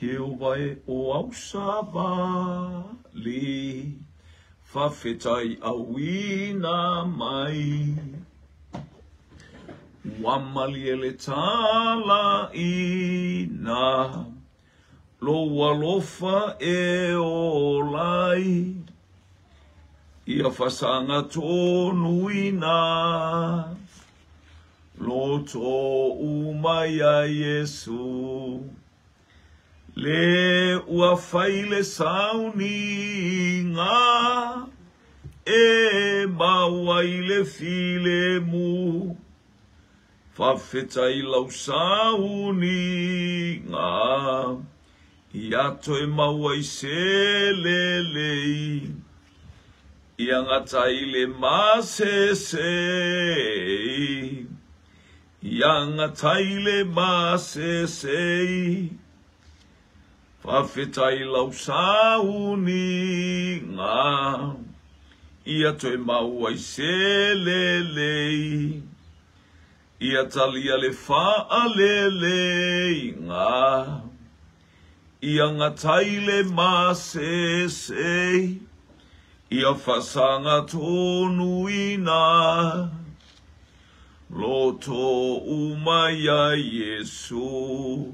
Ieova e o au savali, Fafetai auina mai. Ua malie le talaina, Lou alofa e ola ai, Ia fasaga tonuina, Loto uma iā Iesu. Le ua fai le sauniga e mau ai le filemu. Faafetai lau sauniga ia toe mau ai se lelei. Ia gata i le masese. Ia gata i le masese. Faafetai lau sauniga ia toe mau ai se lelei. Ia talia le faaleleiga. Ia gata i le masese. Ia fasaga tonuina. Loto uma iā Iesu.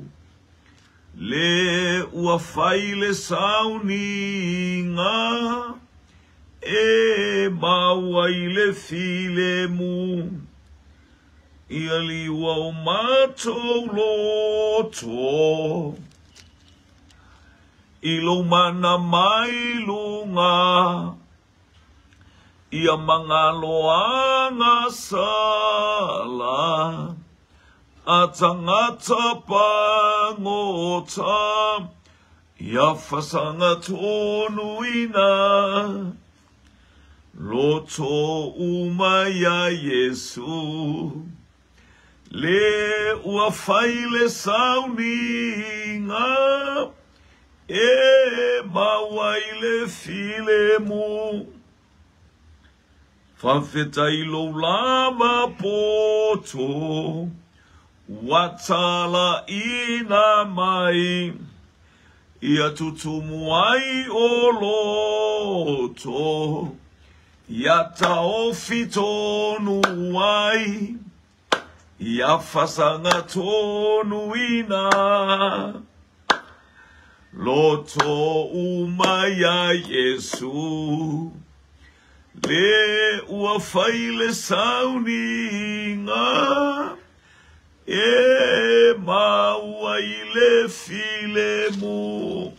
Le ua fai le sauniga e mau ai le filemu. Ia liua o matou loto i lou mana mai luga. Ia magalo agasala a tagata pagota. Ia fasaga tonuina loto uma iā Iesu. Le ua fai le sauniga e mau ai le filemu. Faafetai lou lava poto ua talaina mai. Ia tutumu ai o loto, ia taofi tonu ai, ia fasaga tonuina. Loto uma iā Iesu, le ua fai le sauniga e mau ai le filemu.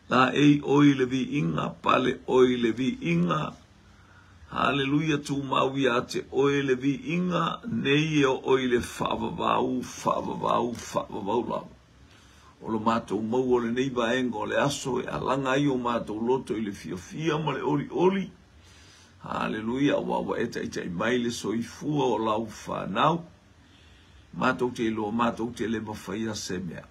Laei ʻoe i le viiga, pale ʻoe i le viiga. Haleluia, tumau iā te ʻoe le viiga, nei e oo i le faavavau, faavavau, faavavau lava. O lo matou maua o lenei vaega o le aso e alaga ai o matou loto i le fiafia ma le olioli. Haleluia, aua ua e taitai mai le soifua o lau fanau. Matou te iloa, matou te le mafaia se mea.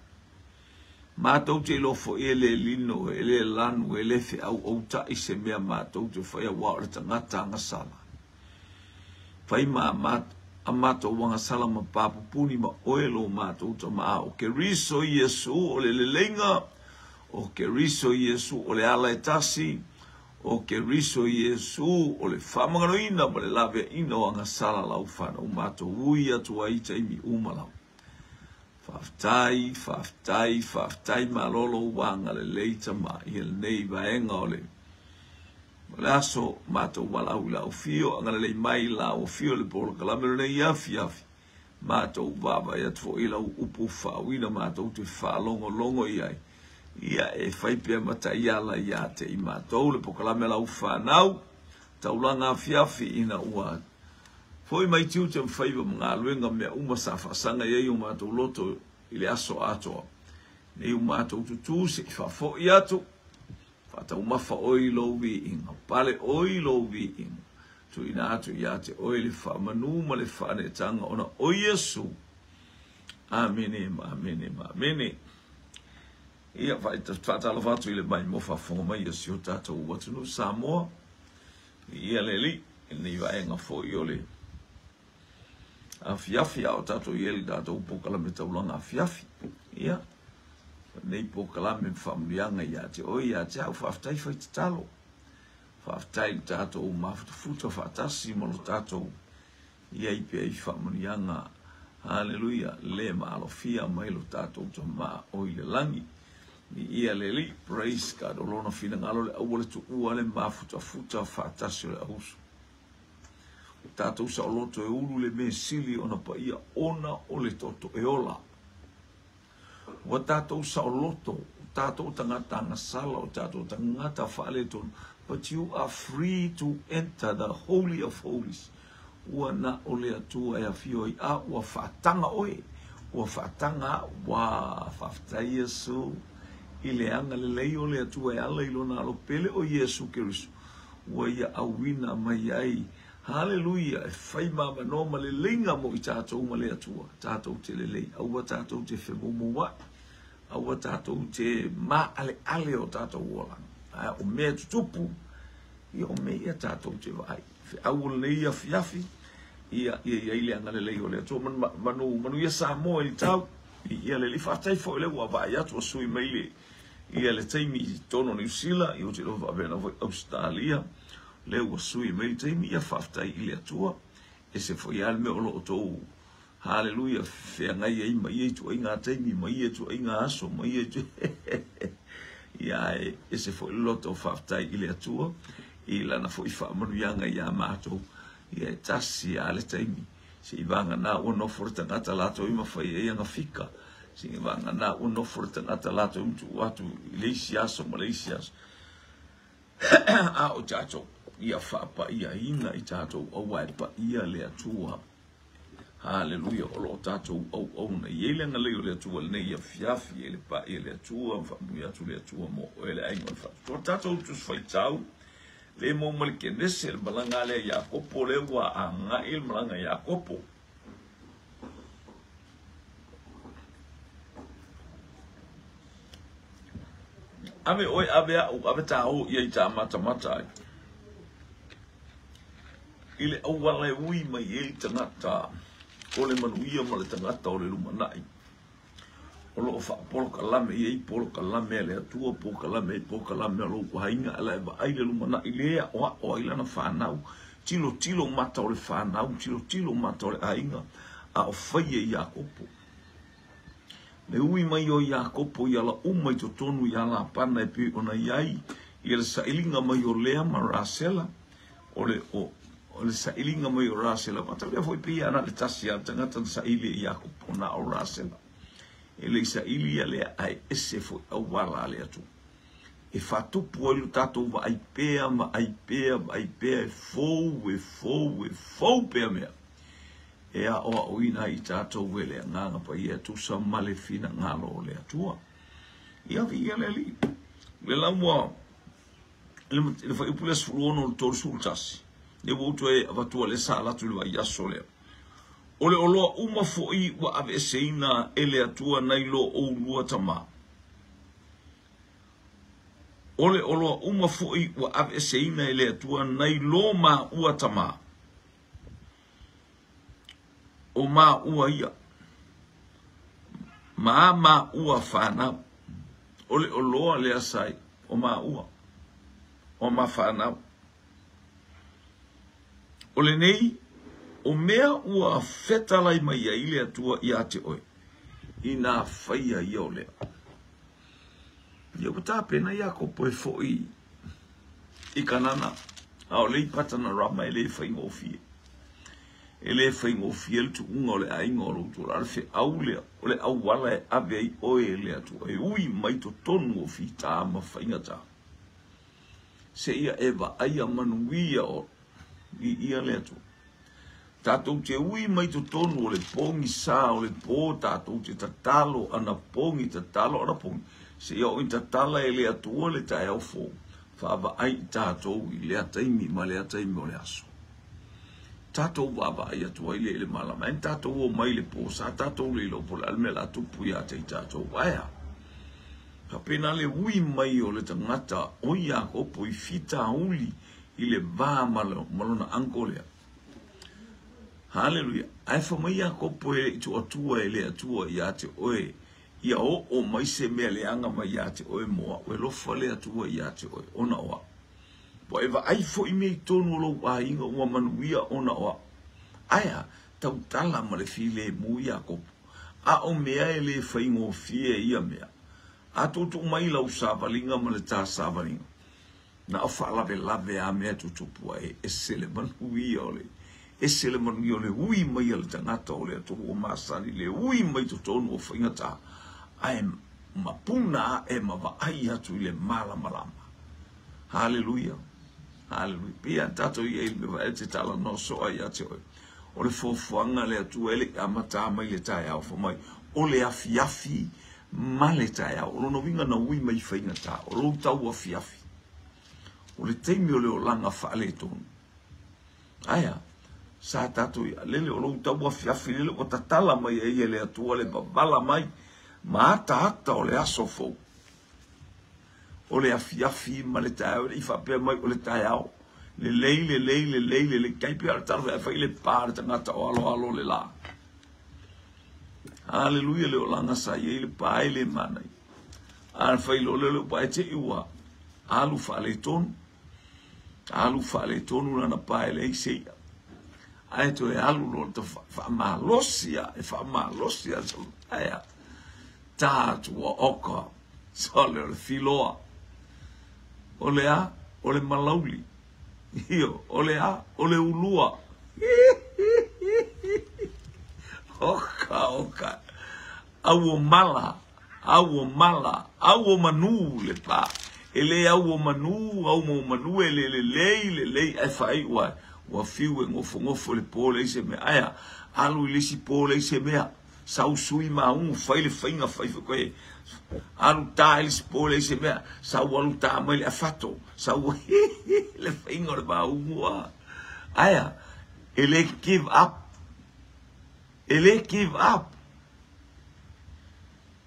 Matou te iloa foi e le lino, e le lanu, e le feauautaʻi se mea matou te faia aua o le tagata agasala. Fai ma a matou agasala ma papupuni ma oe lo matou Tama o Keriso Iesu o le leleiga, o Keriso Iesu o le ala e tasi, o Keriso Iesu o le faamagaloina ma le laveaiina o agasala lau fanau matou ui atu ai i taimi uma lava. Faafetai, faafetai, faafetai malo lou agalelei tama i lenei vaega o le o le aso matou valaau i lau afio, agalelei mai lau afio i le polokalame o lenei afiafi. Matou vaavaai atu foi i lau upu faauina matou te faalogologo i ai. Ia e fai pea ma taiala ia te i matou le polokalame a lau fanau, taulaga afiafi ina ua Foi mai tiute ma faiva ma galuega ma mea uma sa faasaga i ai o matou loto i le aso atoa. Nei o matou tutū se i faafoi atu, faataumafa oe i lou viiga, pale oe i lou viiga, tuuina atu ia te oe le faamanu ma le faaneetaga ona o Iesu. Amene ma amene ma amene. Ia, faatalofa atu i le maimoa faafofoga mai a si o tatou atunuu Samoa. Ia le Alii, i lenei vaega foi o le afiafi a o tatou i ai i le tatou polokalame taulaga afiafi. Ia, lenei polokalame ma faamanuiaga ia te oe, ia te au, faafetai fai tatalo. Faafetai i le tatou mafutafuta faatasi ma lo tatou i ai pea i faamanuiaga. Haleluia, le maalofia mai lo tatou Tama o i le lagi. Viia le Alii, praise God, o lona finagalo le aua le tuua le mafutafuta faatasi o le auuso. O tatou saoloto e ulu le mea sili ona paia ona o le toto e ola. Ua tatou saoloto, o tatou tagata agasala, o tatou tagata faaletonu, but you are free to enter the holy of holies. Ua na o le Atua e afio ai, a ua faataga oe, ua faataga au. Ua faafetai Iesu i le agalelei o le Atua e ala i lona alo pele o Iesu Keriso, ua ia auina mai ai, haleluia, e fai ma avanoa ma leleiga mo i tatou ma le Atua, tatou te lelei, aua tatou te femoumoua'i, aua tatou te maaleale o tatou olaga. Ae o mea e tutupu, ia o mea ia tatou te vaai. Feau o lenei afiafi, ia ia i ai le agalelei o le Atua. Manu, manu, manuia Samoa i le tau, ia le Alii. Faafetai foi o lea ua vaai atu ua sui mai le ia le taimi i totonu o Niu Sila, ia ou te iloa faapena foi Ausetalia, lea ua sui mai le taimi, ia faafetai i le Atua. Ese foi lava le mea o lo o outou, haleluia, feagai ai ma ia ituaiga taimi, ma ia ituaiga aso, ma ia ia ae ese foi le loto faafetai i le Atua i lana foi faamanuiaga iā matou. Ia e tasi lava le taimi. Se i vagana ua nofo le tagata latou i mafai ai ana fika. Se i vagana ua nofo le tagata latou i tuu atu i le isi aso ma le isi aso. A o tatou, ia faapaiaina i tatou aua e paia le Atua. Haleluia, o lo o tatou auauna. E i ai le agalelei o le Atua i lenei afiafi, e le paia le Atua, faamanuia atu le Atua mo oe le aiga o le faatuatua. Tatou Tusi Faitau, le mau ma le Kenese, le malaga lea Iakopo, lea ua agai le malaga Iakopo. Ave oe, ave au, ave tā o ia i tā matamata ai. I le auala e ui mai ai le tagata o le manuia ma le tagata o le lumanai. O lo o faapolokalame i ai polokalame a le Atua, polokalame ai polokalame a lou aiga, a la e vaai le lumanai le aʻoaʻo ai lana fanau, tilotilo mata o le fanau, tilotilo mata o le aiga, a o fai e Iakopo. Le ui mai o Iakopo i ala uma i totonu iā Lapana e pei ona i ai ia le sailiga mai o Lea ma Rasela, o le, o, o le sailiga mai o Rasela, mataulia foi pei ana le tasi a le tagata na saili e Iakopo na o Rasela. E le i saili ia Lea, ae ese foi auala a le Atua. E faatupu ai lo tatou vaai pea, vaai pea, vaai pea, e fou, e fou, e fou pea mea. E aʻoaʻoina ai i tatou e le Agaga Paia e tusa ma le finagalo o le Atua. Ia viia le Alii. Le la ua le fuaiupu le 16 o le 31, lea ua ou toe avatua lea sa alu atu i le vaiaso lea. O le oloa uma foi ua aveeseina e le Atua nai lo oulua tama. O le oloa uma foi ua aveeseina e le Atua nai lo maua tama. O maua ia, ma a maua fanau, o le oloa lea sai o maua, o ma fanau. O lenei, o mea ua fetalai mai ai le Atua ia te oe, inā faia ia o lea. Ia ua tapena Iakopo e foʻi i Kanana, a o le i Patanarama e le faigofie. E le faigofie le tuuga o le aiga o lou tula, a o le feau lea, o le auala e ave ai oe e le Atua, e ui mai totonu o fita ma faigata. Seia e vaaia manuia o viia le Atua. Tatou te ui mai totonu o le pogisa o le po, tatou te tatalo anapogi, tatalo anapogi, seia oo ina tatala e le Atua le taeao fou, faavaai i tatou i lea taimi ma lea taimi o le aso. Tatou vaavaai atu ai lea i le malama. Ae na tatou omai i le po, sa tatou le iloa po o le a le mea o le a tupu ia te i tatou. Ae a? Faapena le ui mai o le tagata o Iakopo i fitauli i le va ma lona uncle lea. Haleluia! Ae fai mai Iakopo e le i tuuatua e le Atua ia te oe, ia oo mai se mea leaga mai ia te oe mo au, e alofa le Atua ia te oe, ona o au. Ua e vaai foi mea i totonu o lou aiga ua manuia ona o au. Ae a? Tautala ma le filemu Iakopo, a o mea e le faigofie ia mea. A tuutuu mai lau savaliga ma le ta savaliga, Na o faalavelave a mea tutupu ai, ese le manuia o le ese le manuia o le ui mai a le tagata o le atunuu ua masani le ui mai totonu o faigata ae mapuna ae ma vaai atu i le malamalama. Haleluia! Haleluia! Pei a tatou i ai le mea e te talanoa soa ia te oe. O le fuafuaga a le Atua e le i amata mai le taeao fai mai o le afiafi ma le taeao. O lona uiga na ui mai faigata, o lou tau afiafi. O le taimi o le olaga faaletonu. Ae a? Sa tatou ia lele o lou tau afiafi lele ua tatala mai ai e le Atua le mavala mai ma ataata o le aso fou. O le afiafi ma le taeao e le i faapea mai o le taeao. Lelei, lelei, lelei, lelei. Tai pei o le tala fai le pa le tagata o aloalo le la. Haleluia le olaga sa i ai le pa e le manaia. A fai loa lea o le upu ae te i ua alu faaletonu, alu faaletonu lana pa e leai se i'a. Ae toe alu loa le faamalosi a, e faamalosi a, ae a, ta atu ua oka, sole o le filoa. O le a? O le malauli. Io, o le a? O le ulua. Oka, oka. Au o mala, au o mala, au o manu le pa. E le au o manu, au o manu e le lelei, lelei, ae faaiu ai. Ua fiu e gofogofo i le po leai se mea. Ae a? Alu i le isi po leai se mea. Sau sui maugu, fai le faiga, fai foi koe. Alu ta i le isi po leai se mea. Sau alu ta mai le afato. Sau le faiga o le maugu a. Ae a? E le give up. E le give up.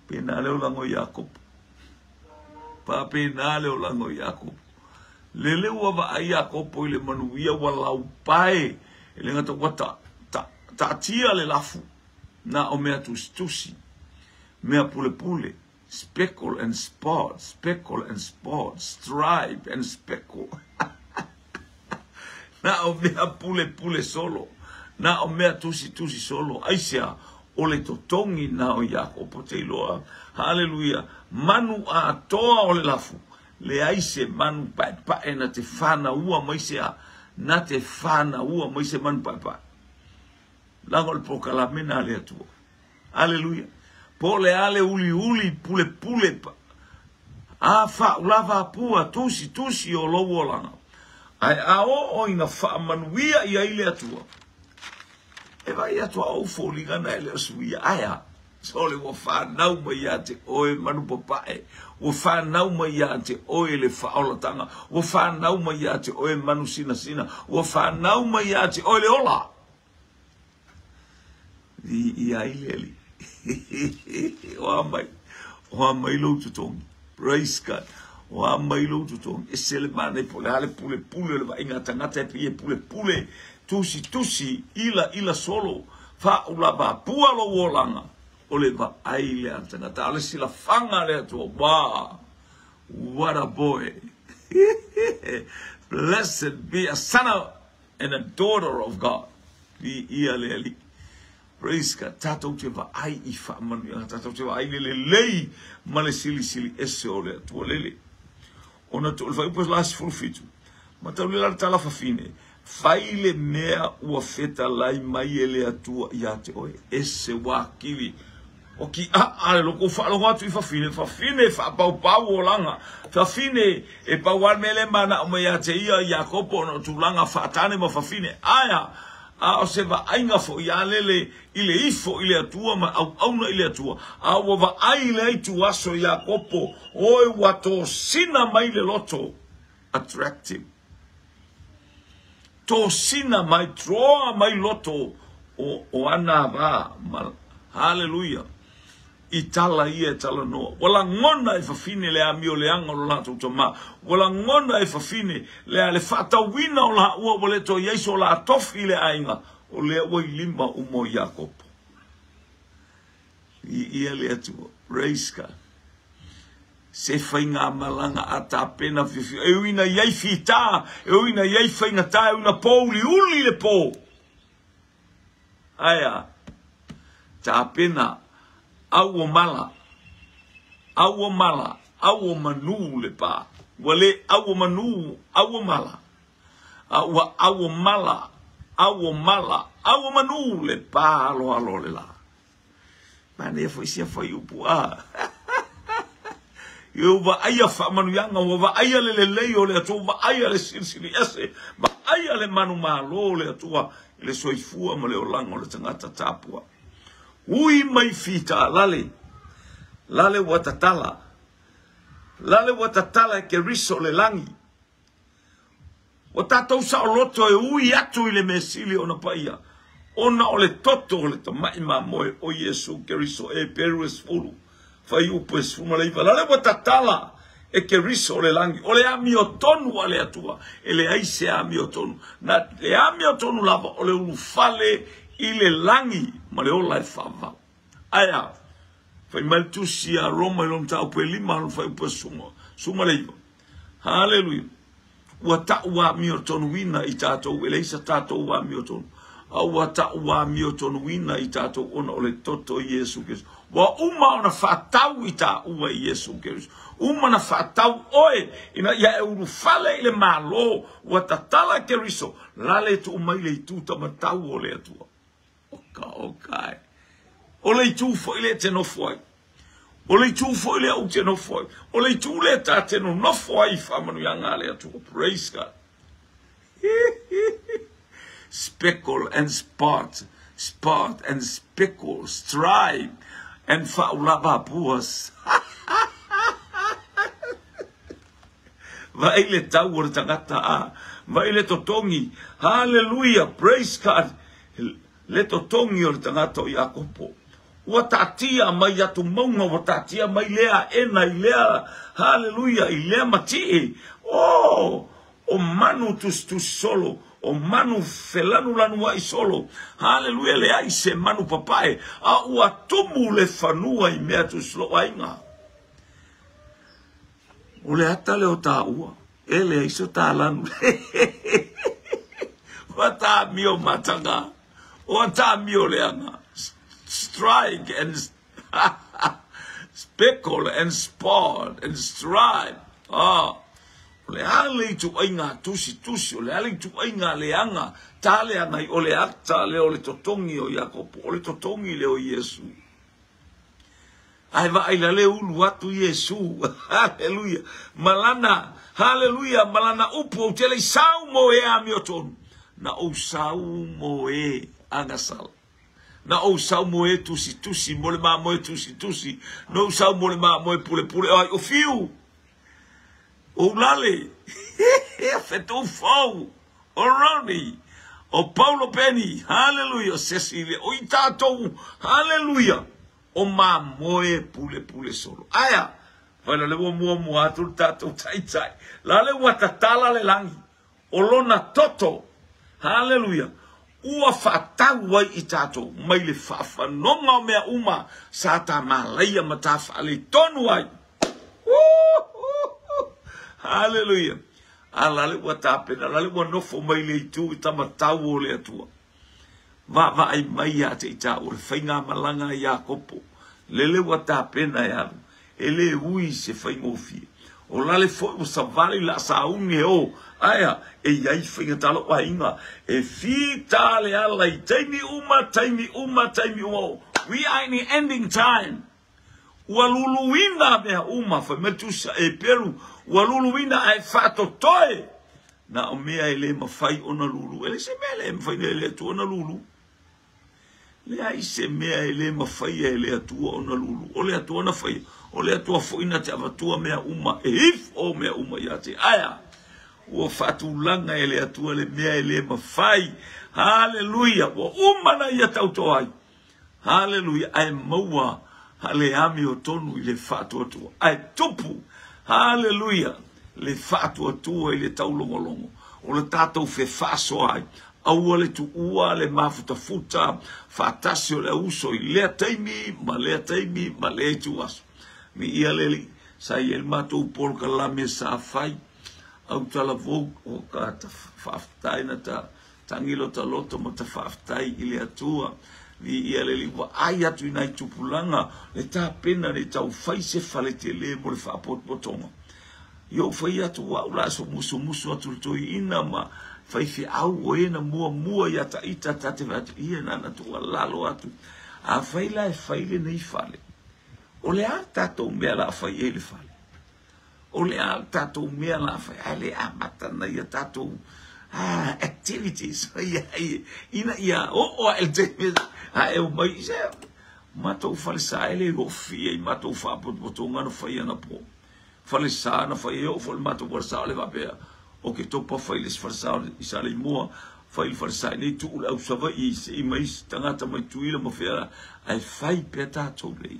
Pēnā le olaga o Iakopo. Faapena le olaga o Iakopo. Lele ua vaai Iakopo i le manuia ua laupae, e le gata ua ta, ta, taatia le lafu, na o mea tusitusi, mea pulepule, speckle and spot, speckle and spot, stripe and speckle. Na o mea pulepule solo, na o mea tusitusi solo. Aisea? O le totogi na o Iakopo te iloa. Haleluia! Manu atoa o le lafu, leai se manu paepae na te fanaua mai se a, na te fanaua mai se manu paepae. Leaga o le polokalame na a le Atua. Aleluia. Po o le a le uliuli pulepule a faaulava pua tusitusi o lou olaga, ae a oo ina faamanuia i ai le Atua, e vaai atu a ou foliga na e le o suia. Ae a? Sole ua fanau mai ia te oe manu papae, ua fanau mai ia te oe le faaolataga, ua fanau mai ia te oe manu sinasina, ua fanau mai ia te oe le ola. Viia ai le Alii. O a mai? O a mai lou totogi? Praise God. O a mai lou totogi? Ese le manaia po o le a le pulepule o le vaaiga a tagata e pei e pulepule, tusitusi, ila ila solo, faaulava pua lou olaga. O le vaai lea a le tagata, a o le silafaga a le Atua. Wow! What a boy! Blessed be a son of and a daughter of God. Viia le Alii. Praise God. Tatou te vaai i faamanuiaga, tatou te vaai i le lelei ma le silisili ese o le Atua lele. Ona to, o le fuaiupu la 17, mataulia la le tala fafine, fai le mea ua fetalai mai e le Atua ia te oe, ese wakili O ki aa le loko faalogo atu i fafine, fafine e faapaupau olaga, fafine e pau lava le mea lea e manao mai ia te ia Iakopo ona o tulaga faatane ma fafine. Ae a? A o se vaaiga foi a lele i le ifo i le Atua ma auauna i le Atua, a ua vaai i lea ituaso Iakopo, oe ua tosina mai le loto, attractive. Tosina mai, draw mai loto o, o ana va ma, haleluia, i tala ia e talanoa. Ua lagona e fafine le amio leaga o lo latou tama. Ua lagona e fafine le a le faatauina o laua ua le toe i ai so la tofi i le aiga. O lea ua i lima uma o Iakopo. Viia le Atua. Praise God. Se faigamalaga a tapena fiafia. E ui ina i ai fita, e ui ina i ai faigata, e ui ina pōuliuli le pō. Ae a? Tapena au o mala, au o mala, au o manū le pā. Ua le au o manū, au o mala. A ua au o mala, au o mala, au o manū le pā aloalo o le lā. Manaia foi sia fuaiupu a. Ua vaaia faamanuiaga, ua vaaia le lelei o le Atua, ua vaaia le silisili ese, vaaia le manumalo o le Atua i le soifua ma le olaga o le tagata tapuai. Ui mai fita lale, lale ua tatala, lale ua tatala e Keriso le lagi. Ua tatou saoloto e ui atu i le mea sili ona paia, ona o le toto o le tamai mamoe o Iesu Keriso, Eperu e 10, fuaiupu e 19. Lale ua tatala e Keriso le lagi, o le amiotonu a le Atua, e leai se amiotonu, na le amiotonu lava o le ulufale i le lagi ma le ola e faavavau. Ae a? Fai mai le tusi a Roma i lona mataupu e 5 lona fuaiupu e 19. Haleluia! Ua ta'u amiotonuina i tatou, e leai sa tatou amiotonu, a ua ta'u amiotonuina i tatou ona o le toto i Iesu Keriso. Ua uma ona faatau i tāua i Iesu Keriso. Uma ona faatau oe ina ia e ulufale i le Malo, ua tatala Keriso, lale tuu mai le itu tamatau o le Atua. Oka, oka e. O le itu foi lea e te nofo ai. O le itu foi lea ou te nofo ai. O le itu lea ta te nonofo ai i faamanuiaga a le Atua. Praise God. Speckle and spot, spot and speckle, stripe and faaulava puas. Vaai le tau o le tagata a, vaai le totogi, haleluia, praise God, le totogi o le tagata o Iakopo. Ua taatia mai atu mauga, ua taatia mai lea aena i lea, haleluia, i lea matie. Oh, o manu tusitusi solo, o manu felanulanuai solo, haleluia, leai se manu papae, a ua tumu le fanua i mea tusiloaiga. O le ata lea o tāua, e leai so tā lanu. Ua tāmio mataga, ua tāmio leaga. Strike and speckle and spot and stripe. Ah, o le a le ituaiga tusitusi, o le a le ituaiga leaga, tā leaga ai, o le ata lea o le totogi o Iakopo, o le totogi lea o Iesu. Ae vaai la le ulu atu Iesu. Haleluia. Ma lana, haleluia, ma lana upu ou te le i sau mo e amiotonu. Na ou sau mo e agasala. Na ou sau mo e tusitusi, mo le mamoe tusitusi. Na ou sau mo le mamoe pulepule. Ai, o fiu, o ulale, fetu fou, o Ronnie, o Paulo Penny, haleluia, o Cecilia, o i tatou, haleluia. O mamoe pulepule solo. Ae a? Fai la le ua muamua atu le tatou taitai. La le ua tatala le lagi. O lona toto. Haleluia. Ua faatau ai i tatou mai le faafanoga o mea uma sa ta malaia ma ta faaletonu ai. Haleluia. A la le ua tapena, la le ua nofo mai le itu i tamatau o le Atua. Vaavaai mai ia te i tāua le faigamalaga a Iakopo, lele ua tapena e alu, e le ui se faigofie. O lale foi ua savali la sauni e o, aea, e i ai faigata lou aiga, e fita le ala i taimi uma, taimi uma, taimi uma. We are in the ending time. Ua luluina mea uma, fai mai le Tusi a Eperu, ua luluina ae faatotoe. Na o mea e le mafai ona lulu. E leai se mea e le mafai e le Atua ona lulu. Leai se mea e le mafai e le Atua ona lulu. O le Atua na faia. O le Atua foi na te avatua mea uma, e ifo mea uma ia te aia. Ua faatulaga e le Atua le mea e le mafai. Haleluia! Ua uma na ia tauto ai. Haleluia! Ae maua le amiotonu i le faatuatua. Ae tupu, haleluia, le faatuatua i le taulogologo o le tatou fefaasoa ai. Aua le tuua le mafutafuta faatasi o le auuso i lea taimi ma lea taimi ma lea ituaso. Viia le Alii, sa i ai le matou polokalame sa fai, autalavou, o ka ta faafetai na ta tagi lotaloto ma ta faafetai i le Atua. Viia le Alii, ua ai atu i nai tupulaga le tapena nei tau fai se fale tele mo le faapotopotoga. Ia ou fai atu o au la so musumusu atu le toeaina ma faifeau o e na muamua ia Taita ta te fai atu ia na na tuualalo atu. Afai la e fai lenei fale, o le a le tatou mea la fai ai le fale? O le a le tatou mea la fai? Ae le amata na ia tatou activities ia, ina ia oo ae le taimi ae omai se matou falesa e le gofie i matou faapotopotoga na fai anapo. Falesa na fai e oo foi le matou falesa o le faapea o ke topa fai le isi falesa i Saleimoa fai le falesa i nei tuu le au Savaii se i mai isi tagata mai Tutuila ma fea ae fai pea tatou lei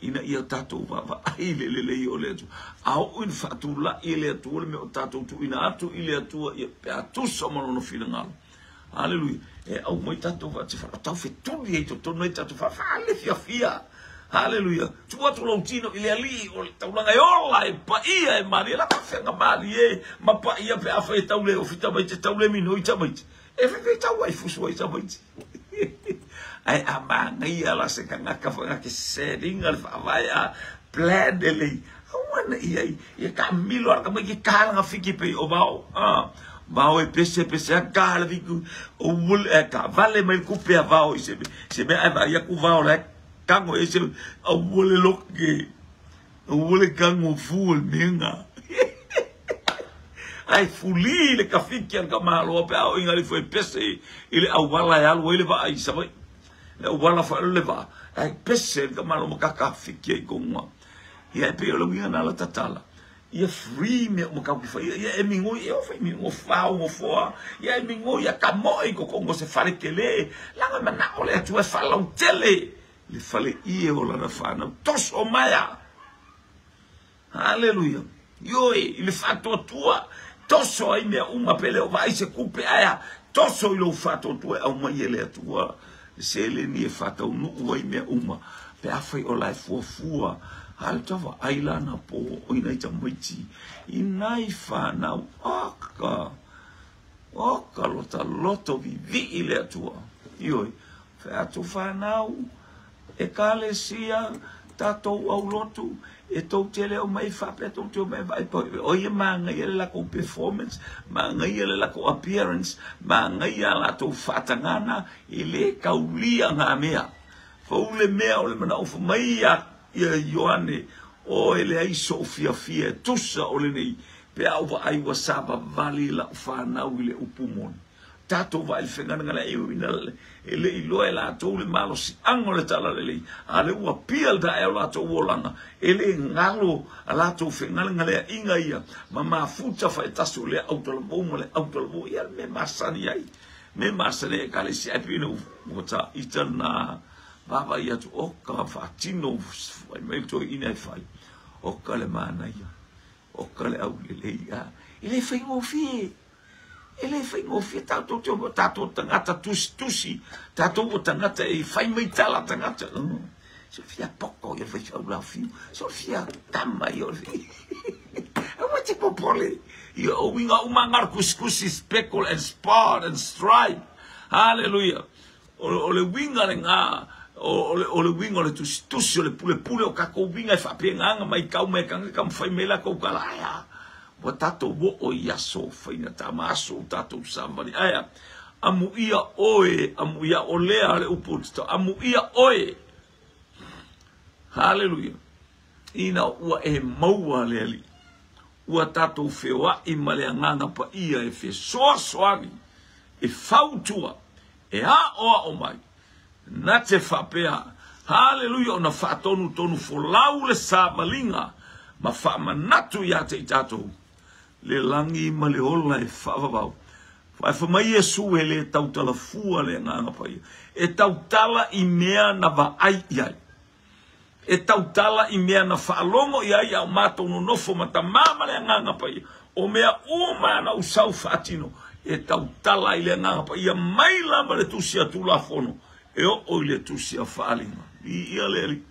ina ia tatou vaavaai i le lelei o le Atua a oo ina faatulai e le Atua le mea o tatou tuuina atu i le Atua ia pe a tusa ma lona finagalo. Haleluia. E aumai tatou faatefala, tau fetuli ai totonu ai tatou faafale fiafia. Haleluia. Tuu atu lou tino i le Alii o le taulaga e ola, e paia, e malie. La faafeaga malie ma paia pe afai e tau le ofi tamaiti, e tau le minoi tamaiti. E fai tau ai fusu ai tamaiti. Ae a manaia la se tagata whakake setting a le faavae a plan lelei. Aua ne i ai, ia taamilo ala tamaiti ke kalanga fiki pei o vao. Vao e pese pese a kala fiku o wul e ka vale mai kupe a vao i se se mea ai vai aku vao la kango e se a wule loke. A wule kango fu le menga. Ai fuli le kafiki al ka malo pe au inga le foi pese i le auala e alu ai le vaa i Savaii. Le auala fa le vaa. Ai pese le ka malo ma ka kafiki ai konga. Ia e pei o le uiga na la tatala. Ia free mea uma kau ki whai. Ia e mingoi, e o whai mingo whao ngo foa. Ia e mingoi, ia ka moe ko kongo se fale tele. Langa mana o le atua e whalau tele. Le fale ie o lana whanau. Toso maia. Haleluia. Ioe, i le whaatoatua. Toso ai mea uma pele o vai se kupe aia. Toso i lou whaatoatua e au mai e le atua. Le seleni e whataunuu ai mea uma. Pe afai o lae fuafua. A le tava ai lana po o inai tamaiti. Inai whanau. Aka. Oka lota loto vivii le Atua. Ioe. Whai atu whanau. Ekalesia. Tatou aulotu. E tou te leo mai whapea, tou te o mai vai pau. O ia maangaia le lakou performance, maangaia le lakou appearance, maangaia latou whaatangana, e le kaulia ngā mea. Fau le mea o le manao mai ia Ioane, o e le aiso o fiafia e tusa o lenei, pe au wa ai wa sava vali lau whanau i le upu moni. Tatou vai le whengananga e ina e le iloa e latou le malosi ango le tala lelei. A le ua pia le tae o latou olanga. E le ngalo a latou whengananga lea inga ia. Ma mafuta whaetasi o lea autalavou ma le autalavou. Ia me masani ai. Me masani ai ka le si ai pina ua ta ita na vava ia tu oka whaatino whai mai toi ina e whai. Oka le manaia. Oka le au lelei a. E le whaingofie. E le whaingofie tātou te o tātou tangata tusi tusi. Tātou o tangata e whai mai tala tangata. So fia poko ia whai whau lau fiu. So fia tama ia o fia. Aua te popole. Ia o winga umanga kuskusi speckle and spot and stripe. Hallelujah. O le winga le ngā. O le winga o le tusi tusi o le pule pule o kako winga e whapenganga mai kau mai kanga ka mwhai mela kau kalaia. Wa tātou wo o ia so whaina tā maso tātou savali. Aia, amu ia oe, amu ia olea le upu tito, amu ia oe. Hallelujah. Ina ua e maua le ali. Ua tātou wheoa i male anganga pa ia e whesoasoani, e fautua, e a oa o mai. Na te whapea. Hallelujah, ona whaatonu tonu folau le savalinga, ma whaamanatu ia te i tātou. Le langi ma le ola e whaavavau. Whae whamai Yesu e le tautala fua le nganga paia. E tautala i mea na vaai i ai. E tautala i mea na whaalongo i ai au mātou nonofo matamama le nganga paia. O mea uma na usau whaatino. e tautala i le Agaga Paia mai lava le Tusi a Tulafono e oo i le Tusi a Faaaliga. Viia le Alii.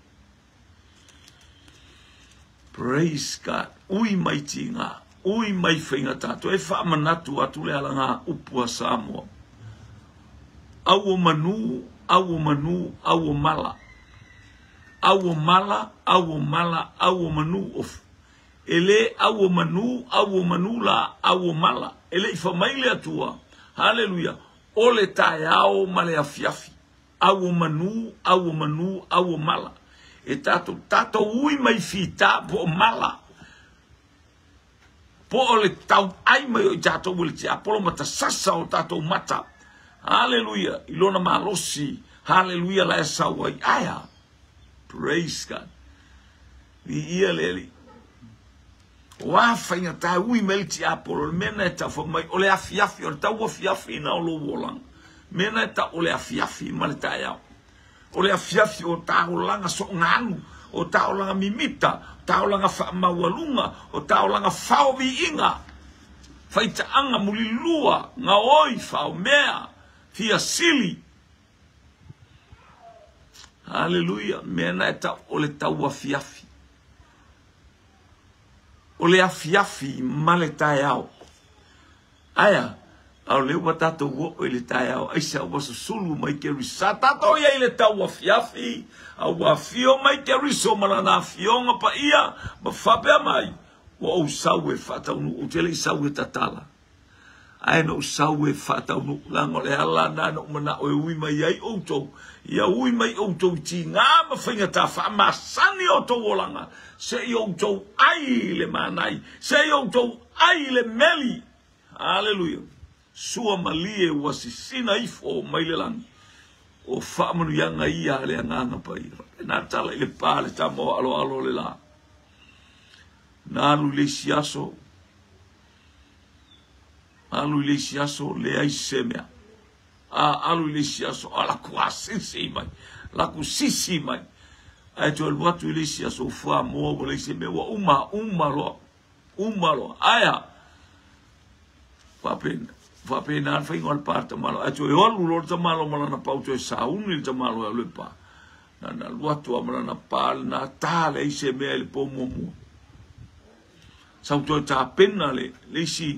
Praise God. Ui mai tiga, ui mai faigata. Toe faamanatu atu le alaga upu a Samoa. Au o manu, au o manu, au o mala. Au o mala, au o mala, au o manu. Of. E le au o manu, au o manu la, au o mala. E le i fai mai le Atua. Haleluya. O le taeao ma le afiafi. Au o manu, au o manu, au o mala. E tatou, tatou ui mai fita po o mala. Po o le tau ai mai o i tatou o le tiapolo ma tasasa o tatou mata. Haleluya. I lona malosi. Haleluya la e sau ai. Aia. Praise God. Viia le Alii. O a faigata ui mai le tiapolo, le mea na e tau mai, o le afiafi, o le tau afiafi na o lou olaga. Mea na e tau o le afiafi ma le taeao. O le afiafi o taolaga soogalu, o taolaga mimita, o taolaga faamaualuga, o taolaga faoviiga, faitaaga mulilua, gaoi, faomea, fiasili. Haleluya. Mea na e tau o le tau afiafi. O le afiafi ma le taeao. Aia, a o le ua tatou oo i le taeao, aisa ua susulu mai Keriso. Sa tatou iai i le tau afiafi, a ua afio mai Keriso ma lana afioga paia, ma faapea mai, ua ou sau e faataunuu, ou te le i sau e tatala. Ae na ou sau e faataunuu, leaga o le ala lena na ou manao e ui mai ai outou, ia ui mai outou i tiga ma faigata faamasani o outou olaga, se i outou ai i le manai, se i outou ai i le meli. Haleluya. Sua malie ua sisina ifo mai le lagi. O faamanuiaga ia a le Agaga Paia. Faapena tala i le pa le tama o aloalo o le la. Na alu i le isi aso, alu i le isi aso, leai se mea. A alu i le isi aso, a laku asisi mai, laku sisi mai. Ae toe alu atu i le isi aso, fuamoa ua leai se mea, ua uma, uma loa, uma loa. Aea, faapena, faapena le faiga o le pa le tamalo. Ae toe alu loa le tamalo ma lana pau, toe sauni le tamalo e alu e pa. Na na alu atu a ma lana pa lena, ta leai se mea i le po muamua. Sau toe tapena le le isi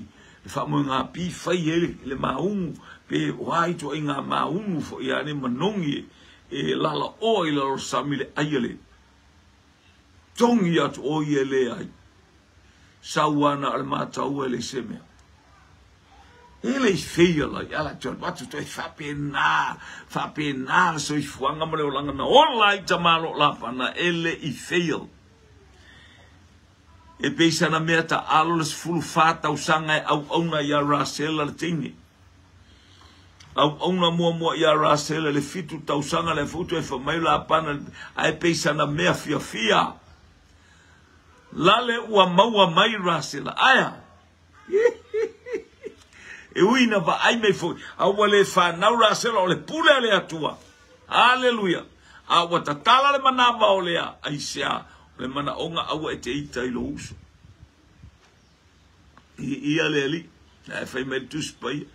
le faamoegapi fai ai le, le maugu pe o a ituaiga maunu foi a nei manogi e lalaoa i lalo o le sami le ai a le togi atu o ia e leai. Sau ana o le matau e leai se mea. E le i feia la i ala toe atu toe faapena, faapena le soifuaga ma le olaga na ola ai tamalo Lapana e le i fail. E pei sana mea taalo le 14 tausaga e auauna iā Rasela le teine. Auauna muamua iā Rasela le 7 tausaga lea foi toe fai mai Lapana ae pei sana mea fiafia. Lale ua maua mai Rasela. Aea! E ui na vaai mai foi, a ua le fanau Rasela o le pule a le Atua. Aleluia! A ua tatala le manava o Lea, aisea, o le manaoga aua e te ita i lou uso. I ia le Alii, ae fai mai le Tusi Paia,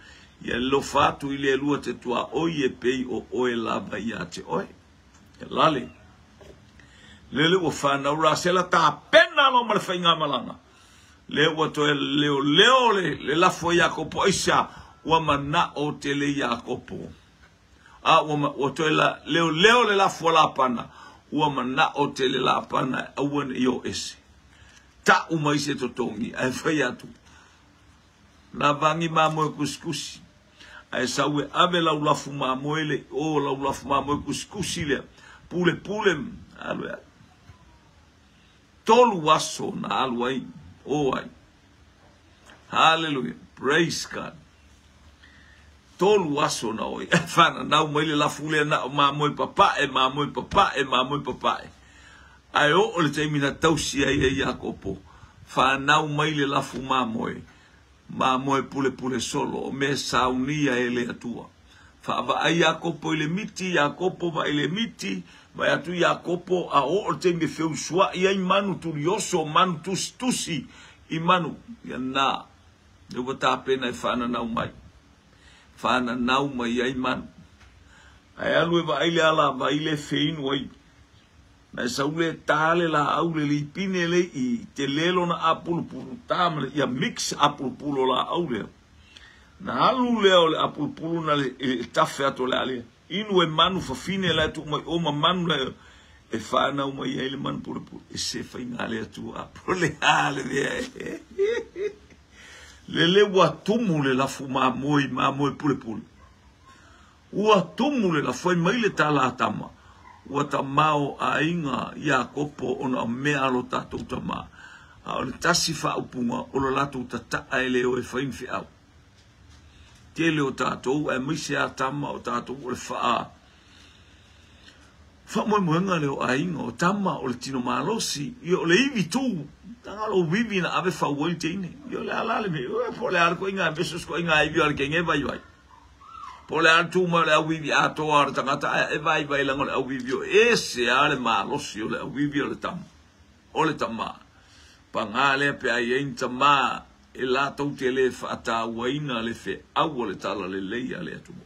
ia alofa atu i le Alua te tuaoi e pei o oe lava ia te oe. E lale. Lele ua fanau Rasela tapena loa ma le faigamalaga. Lea ua toe leoleo le, le lafo a Iakopo, aisea, ua manao tele Iakopo. A ua, ua toe la, leoleo le lafo a Lapana, ua manao tele Lapana e aua ne i o ese. Ta'u mai se totogi, ae fai atu, Na vagi mamoe kusikusi, ae sau e ave lau lafu mamoe le i o lau lafu mamoe kusikusi lea, pulepule, alu e ave. 3 aso na alu ai, o ai. Haleluia, praise God. 3 aso na oi, e whananau mai le lafu lea na o mamoe papae, mamoe papae, mamoe papae. Ae oo le taimi na tausi ai e Iakopo, whanau mai le lafu mamoe, mamoe pulepule solo, o mea saunia e le Atua. Faavaai Iakopo i le miti, Iakopo vaai le miti, vaai atu Iakopo, a oo le taimi e feusuai ai manu tulioso, manu tusitusi i manu, ia na, lea ua tapena e faananau mai. Fananau mai ai manu. Ae alu e vaai le alavai le feinu ai. Na e sau le ta le laau le lipine le i tele lona apulupulu ta ma le ia mix apulupulu o laau lea. Na alu lea o le apulupulu na le e tafe atu o le alia. Inu e manu fafine la e tuu mai o ma manu la e fanau mai ai le manu pulepule. E se faiga le Atua po le a le mea e. Lele ua tumu le lafu mamoe i mamoe pulepule. Ua tumu le lafu, fai mai le tala a tama, Ua tamao aiga Iakopo ona o mea a lo tatou tama, a o le tasi faaupuga o lo latou tataa e le o e fai ni feau. Tele o tatou, aemaise a tama o tatou o le faa faamoemoega lea o aiga, o tama, o le tino malosi, ia o le ivi tu, leaga o lou ivi na ave fau ai le teine. Ia o le a la le mea, po o le a le koiga mea, so o se koiga ivi o le kenge vaivai. Po o le a le tu mai o le auivi atoa o le tagata ae e vaivai leaga o le auivi o ese a le malosi o le auivi o le tama o le tama. Paga lea pe a i ai ni tama e latou te le faatauaina le feau o le talalelei a le Atua.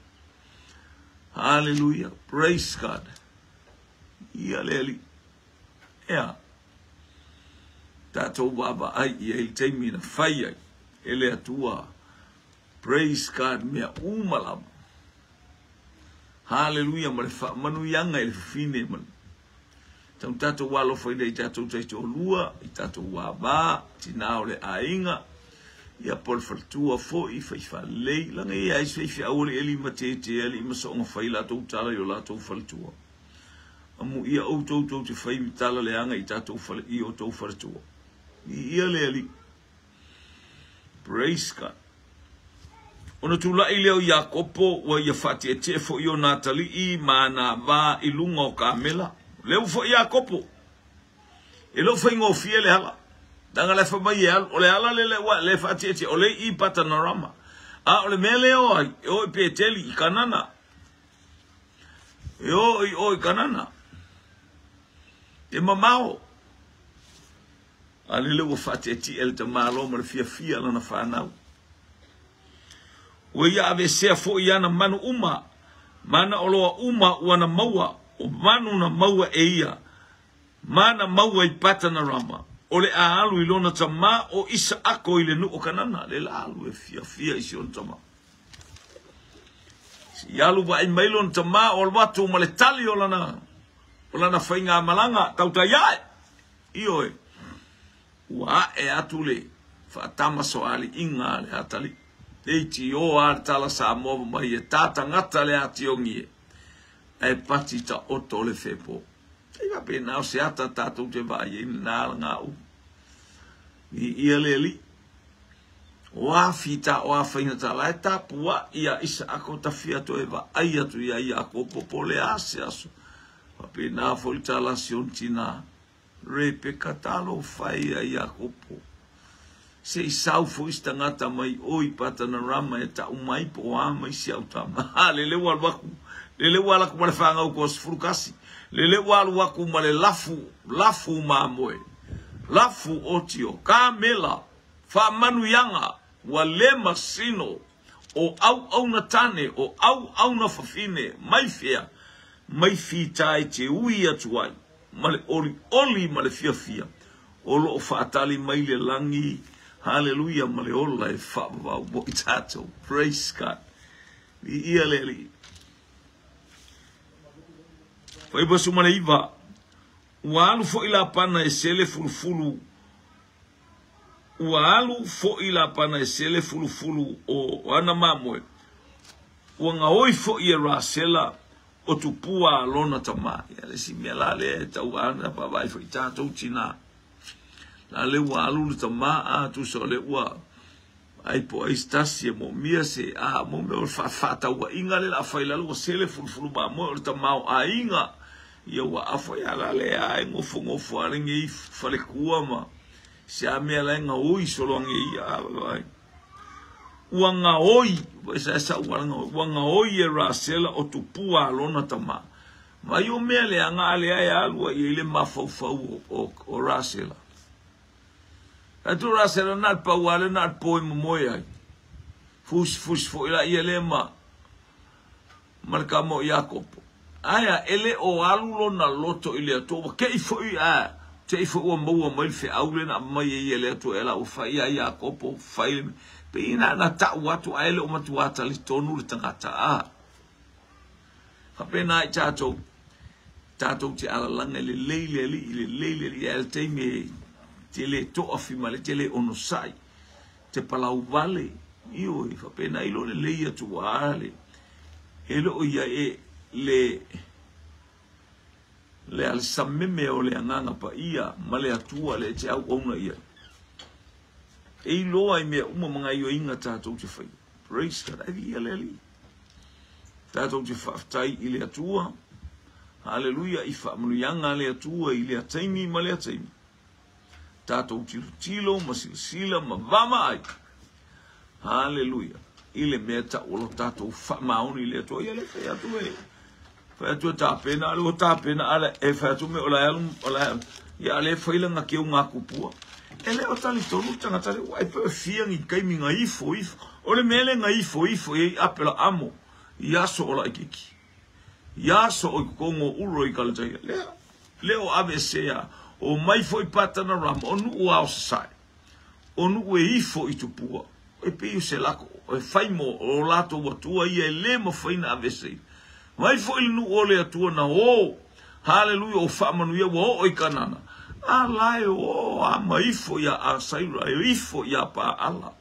Hallelujah. Praise God. Ia le Alii. Ea. Tatou vaavaai i ai le taimi na fai ai e le Atua. Praise God mea uma lava. Hallelujah ma le faamanuiaga i le fafine ma le tau tatou alofaina i tatou taitoalua, i tatou ava, tina o le aiga, ia po o le faletua foi, faifalelei, laga e iai se faifeau aliali ma tete alii ma soonga fai latou tala i o latou faletua. Amuia outou tou te fai tala leaga i tatou fale i o tou faletua. Viia le Alii. Praise God. Ona tulai lea o Iakopo, ua ia faatietie foi ona atalii ma ana ava i luga o kamela. Lea ua foi Iakopo. E le o faigofie le ala. Leaga la e fai mai e alu. O le ala lele ua le faatietie, o le i Patanarama. A o le mea lea o ai, e o i Peteli, i Kanana. E o i o i Kanana. E mamao. A lele ua faatietie le tamaloa ma le fiafia lana fanau. Ua ia aveesea foi ana manu uma, ma ana oloa uma ua na maua, o manu na maua e ia, ma na maua i Patanarama, o le a alu i lona tama o Isaako i le nuu o Kanana. Le la alu e fiafia i si ona tama. Si alu vaai mai lona tama o alu atu ma le tali o lana, o lana faigamalaga, tautai ae. Ioe, ua ae atu le faatamasoaliiga a le atalii. Leitio a le tala Samoa ma mai e tā tagata le ationgi e, ae pati taoto le fepo. E faapena o se ata tatou te vaai ai lena alagauu. Viia le Alii. O a fita o a faigata la e tapuai a Isaako tafia toe vaai atu ia Iakopo po o le a se aso. Faapena foi le tala a si ona tina. Rebeka talofa e ia Iakopo. Se i sau foi se tagata mai o i Patanarama e tau mai po o a mai si au tama. Ha, lele ua alu aku. Lele ua alu aku ma le fagau koa 11. Lele ua alu aku ma le lafu, lafu mamoe, lafu otio, kamela, faamanuiaga, ua le masino, o auauna tane, o auauna fafine, mai fea, mai fita e te ui atu ai. ma le olioli ma le fiafia o lo o faatali mai le lagi, haleluia, ma le ola e faavavau mo i tatou. Praise God. Viia le Alii. Faiva suma le iva, ua alu foi Lapana e sele fulufulu, ua alu foi Lapana e sele fulufulu o ana mamoe, ua gaoi foi e Rasela O tupua a lona tama. Ia le isi mea la lea e tau ana vaavaai foi tatou tina. La le ua alu le tama a tusa o le ua ai po ai se tasi e moomia se a mo mea o le faatauaiga le la fai lalo ua sele fulufulu mamoe o le tama o aiga. Ia ua afa ia la le a e ngofo ngofo a le ngei falekua ma se a mea la e gaoi solo ange ia a vaai. Ua gaoi, ua gaoi e Rasela o tupua a lona tama. Mai o mea leaga a lea e alu ai i le mafaufau o Rasela. Atu Rasela na le pau ale na le po e momoe ai. Fusi fusi foi la ia le ma. ma le tama o Iakopo. Aea, e le o alu lona loto i le Atua, ua te i foi a, te i foi ua maua mai le feau lea na aumai ai e le Atua e la ua fai ia Iakopo, fai le pei na na ta'u atu ae le o matuā talitonu le tagata a. Faapena ai tatou, tatou te alalaga e lelei le Alii, lelei le Alii, ae le taimi e te le toafima le te le onosai, te palau vale, ioe, faapena i lo lelei atu a le, e le o ia e le le alisameme o le Agaga Paia ma le Atua le e te auauna i ai. E iloa i mea uma ma gaioiga tatou te faia. Praise God. Ai viia le Alii. Tatou te faafetai i le Atua. Haleluia i faamanuiaga a le Atua i lea taimi ma lea taimi. Tatou tilotilo ma silasila ma vaavaai. Haleluia. I le mea tau o lo tatou faamaoni i le Atua. Ia le fai atu e. Fai atu e tapena, ale ua tapena, ale e fai atu me o la alu, o la ia ale fai langa keu ngā kupua. E le o talitonu tagata le ua e pe fia ni taimi nga ifo ifo. O le mea le nga ifo ifo i apela amo i aso o la ikiki. I aso o i kokongo uro i kalataia. Lea, le o ave sea o mai foi patana rama o nuu ao sasae. O nuu e ifo i tupua. E pei o se lako, e fai mo o latou Atua ia e le mafai na aveeseina. Mai foi le nuu o le Atua na o, haleluia, o faamanuia ua oo i Kanana. A la e o a ma ifo ia Asaira, e ifo ia Paala.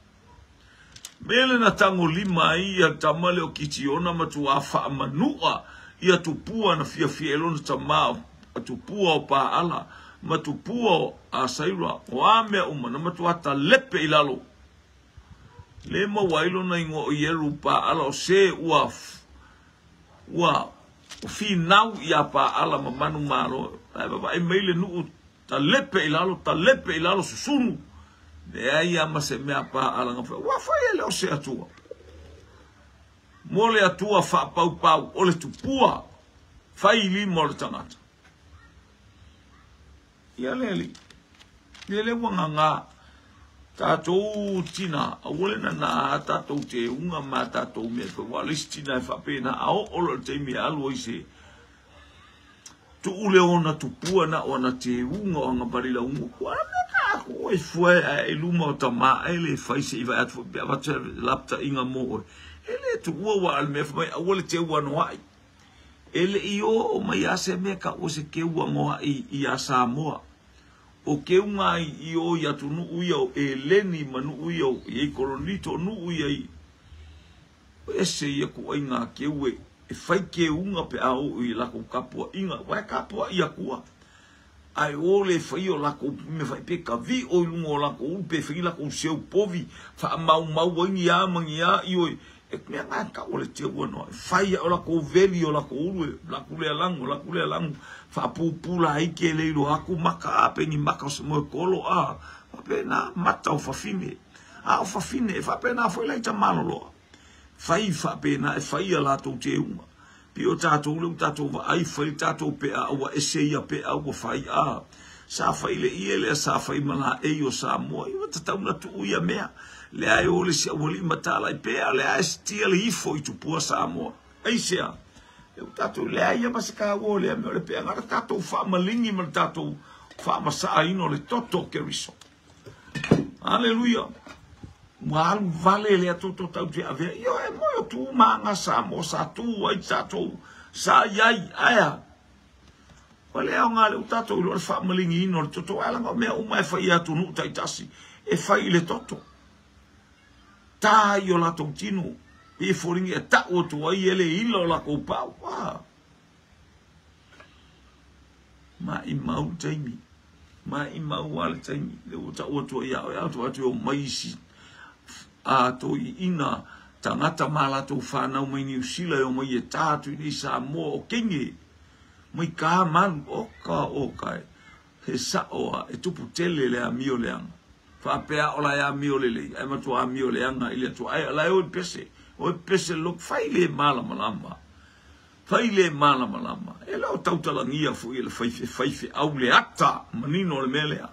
Mele na tagolima ai ia tama lea o Kitiona matuā faamanu'a ia tupua na fiafia e lona tama o tupua o Paala ma tupua o Asaira, o a mea uma na matuā talepe i lalo. Le maua ai lona igoa o Ieru Paala o se ua ua finau iā Paala ma manumalo. Ae vavae mai le nuu talepe i lalo, talepe i lalo susunu. Leai a ma se mea Paala na fai. Ua fai e le o se Atua. Mo le Atua faapaupau o le tupua fai lima o le tagata. Ia le alii, ia le ua ngāngā tātou tina, aua le nanā a tātou teuga ma tātou mea e fai, ua le isi tina e faapena, a oo loa i le taimi e alu ai se tuu le ona tupua na o ana teuga o ana vali lauga, ua mea ka aku e fua e ae i luma o tamā e le fai se i vae atu foi pe avatu se lapataiga mo oe. E le tuua ua a le mea fai mai aua le teu anoa'i. E le i oo mai a se mea ka ua se keu anoa'i iā Samoa. O keuga ai i o i atunuu ia o Eleni ma nuu ia o i Koronito, o nuu ia i ese ia kuaiga keu e e fai keuga pe a oo i lakou kapuaiga, ua e kapuai akua. Ae o le fai o lakou mea fai pe kaviʻo i luga o lakou ulu pe fai lakou seu povi faamaumau ai ni a ma ni a ioe e mea na e tau o le teu anoa e fai ae o lakou veli o lakou ulu e laku lea lagu laku lea lagu faapupula ai ke le iloa aku maka a pe ni maka o se moekolo a faapena mata o fafine a o fafine e faapena foi la i tamaloloa Fai faapena e fai a latou teuga. Pei o tatou lea ua tatou vaai, fai le tatou pea ua ese ia pea ua fai a. Sa fai le ie lea sa fai ma laei o Samoa, ia ua tatau na tuu ia mea. Lea e o le isi aualii ma talai pea, lea e sitia le ifo i tupua Samoa. Aisea? Lea ua tatou leai ia ma se kaua o lea mea o le pea, na o le tatou faamaligi ma le tatou faamasaaina o le toto o Keriso. Aleluia. Ua alu vale le atoto tau te avea. Io e moe o tu maga Samoa sa tu ai tatou sa iai aea. Ua le aoga le u tatou iloa le faamaligiina o le toto. Ae laga o mea uma e fai i atunuu taitasi e fai i le toto. Ta ai o latou tino. E foliga e tau atu ai e le ila o lakou pau. Ah. Maʻimau le taimi. Maʻimau a le taimi. Le ua tau atu ai ia oe, atu atu e o mai isi a toiina tagata ma latou whanau mai Niu Sila e o mai e tā atu i nei Samoa o Kenge mai kā malu o ka o ka e he sa'o a e tupu tele le amio leaga faapea o la e amio lelei ae matua amio leaga i le Atua ae la e o i pese o e pese look fai le malamalama Fai le malamalama, e le o tautalagia foi e le faifeau le ata manino o le mea lea.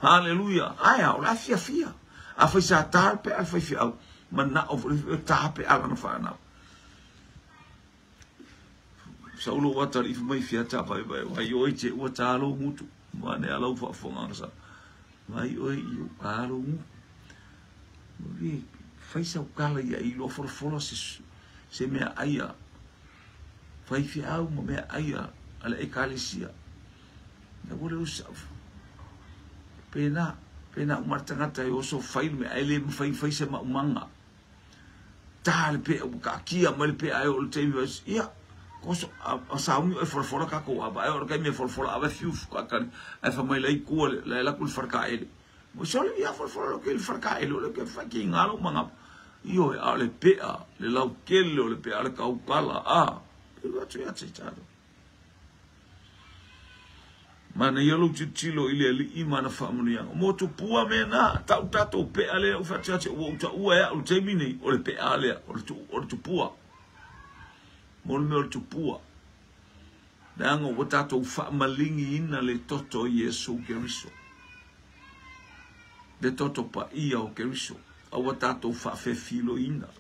Haleluia! Ae a, o le a fiafia. Afai sa ta le pea a le faifeau, manao foi le ta pea a lana fanau. Sau lou atalii fai mai fia ta vai vai vai oi te ua ta lou gutu. Mane a lau faafofogaga sa. Vai oi i a lou gutu. Ui, fai sau kala ia i loa folafola se, se mea aia. Fai feau ma mea aia a le ekalesia. Ia ua le usa. Pena, pena uma le tagata e oso fai le mea, ai le mafai fai se maumaga. Ta le pea, ua kaakia mai le pea e o le taimi, ia, koso, a sauni o e folafola kakou ava, ai o le kaimi e folafola ava e fiu kakali, ai fa mai lai kua le, lai laku le farkaele. Mo sole ia folafola lo ke le farkaele, o le ke fai ki ngalo manga. Io e a le pea, le lau kele o le pea le kaukala, a, e atu ia te talo. Manaia lou tilotilo i le Alii ma ana faamanuiaga. Mo tupua mea na, tau tatou pea lea ua faatioatio ua ou taua e au i le taimi nei, o le pea lea, o le, o le tupua. Mo le mea o le tupua. Leaga ua tatou faamaligiina le toto o Iesu Keriso. Le toto paia o Keriso. A ua tatou faafefiloina.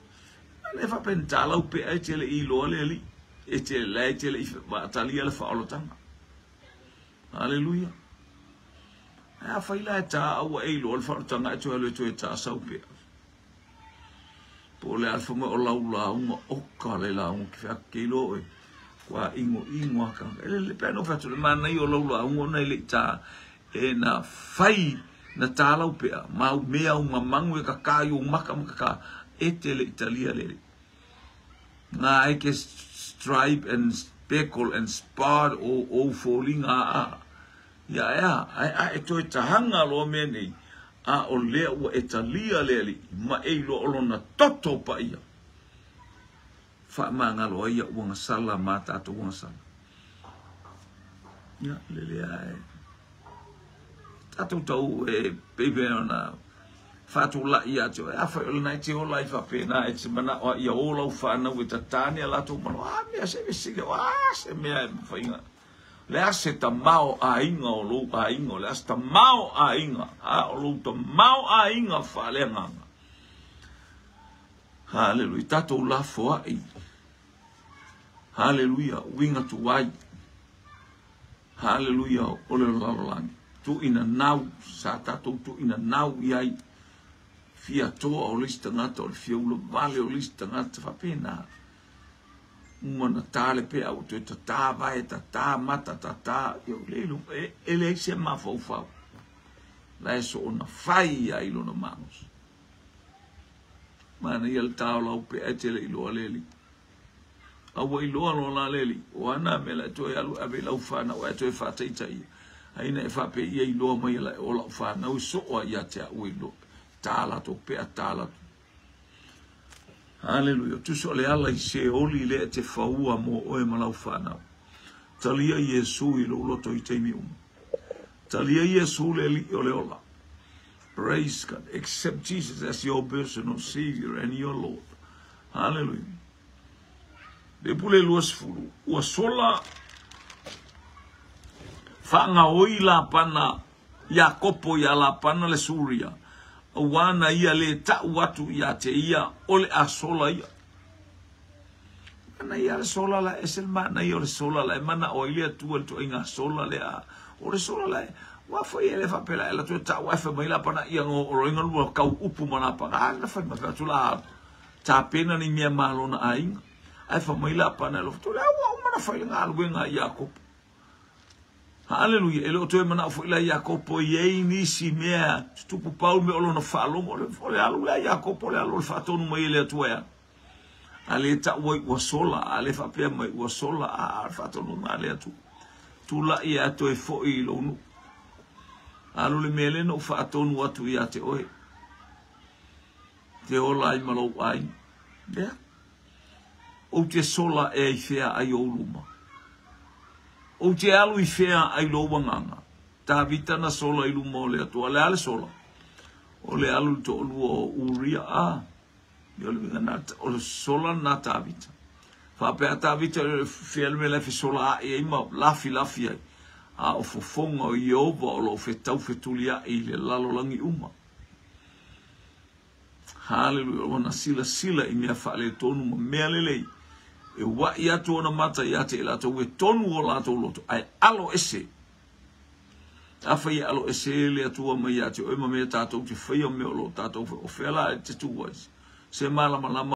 A le faapena lau pea e te le i iloa le Alii. E te la e te le i talia le faaolataga. Haleluia. Ae afai la e ta a ua e iloa le faaolataga e toe alu e toe ta sau pea. Po o le alfa mai o lau lauga oka le lauga ke fea ke iloa oe. Kua ingo ingo aka. E le le pea no fatu le mana i o lau lauga ona e le i ta e na fai na tā lau pea. Mau mea o mamangu e kaka i o maka ma kaka. E te le Italia le. Ngā ai ke stripe and speckle and spot o o foliga a. Ia ea, ai a e toe tahanga loa mea nei, a o lea ua e talia le Alii, ma e iloa o lona toto paia. Faamagalo ai ia uagasala ma tatou uagasala. Ia, le lea e. Tatou tau e pei pei ona faatulai ia te oe. Afai o lena e te ola ai faapena e te manao ia o lau whanau e tatane a latou mano. A mea se vesile, a se mea e mawhainga. Le a se tamao aiga o lou aiga, o le a se tamao aiga, a o lou tamao aiga faaleagaga. Haleluia, tatou lafoai. Haleluia, uiga tuai. Haleluia, o le lalolagi. Tuuina nau, sa tatou tuuina nau i ai. Fia toa o le isi tagata, o le fia ula vale o le isi tagata, faapena. Uma na tā le pea ua toe tatā vae, tatā mata, tatā, ia le ilu, e leai se mafaufau. La e soona fai ai lona malosi. Manaia le tā o lau pea e te le iloa le Alii. A ua iloa loa la le Alii, o ana mea la e toe alu e ave i lau whanau, e toe whātaita ia. Aina e whape ia iloa mai la e o lau whanau i soa ia te au iloa. Tā latou pea, tā latou. Haleluia. Tusa o le ala i se oli le e te faua mo oe ma lau whanau. Talia Iesu i lou loto i taimi uma. Talia Iesu le Alii o le ola. Praise God. Accept Jesus as your personal Savior and your Lord. Hallelujah. Le pule 20. Ua sola faagaoi Lapana Iakopo ia Lapana le Suria. Auā na ia lē taʻu atu iā te ia o le a sola ia. Manaia le sola la e ese le manaia o le sola la e manaʻo ai le Atua i le ituaiga sola lea. O le sola la e ua foi e le faapea e alu atu e taʻu ae fai mai Lapana ia oloiga lua kau upu ma Lapana. A na fai mai fai atu la tapena ni mea ma lona aiga. Ae fai mai Lapana e alofa atu, lea ua uma na fai le galuega a Iakopo. Haleluia. E le o toe manao foi la Iakopo i ai nisi mea tutupu pau mea o lona faalogo. O le alu lea Iakopo, o le alu o le faatonu mai e le Atua e alu. A le taʻu ai ua sola, a le faapea mai ua sola, a le faatonuga a le Atua. Tulaʻi e a toe foʻi i lou nuu. Alu le mea lea na ou faatonu atu ia te oe. Te ola ai ma lou aiga. Lea. Ou te sola ea i fea ai ou luma. Ou te alu i fea ai lou agaga. Tavita na sola i luma o le Atua. O le a le sola? O le alu i le toalua o Uria. A, o le uiga na, o le sola na Tavita. Faapea Tavita fea le mea la e fesola aʻe ai ma lafilafi ai. A o fofoga o Ieova o lo o fetau fetuliaʻi i le lalolagi uma. Haleluia. O lona silasila i mea faaletonu ma mea lelei E uaʻi atu ona mata ia te i latou e tonu o latou loto, ae alo ese. Afai e alo ese le Atua mai ia te oe ma mea tatou te faia ma mea o lo o tatou faia, o fea la e te tu ai? Se malamalama.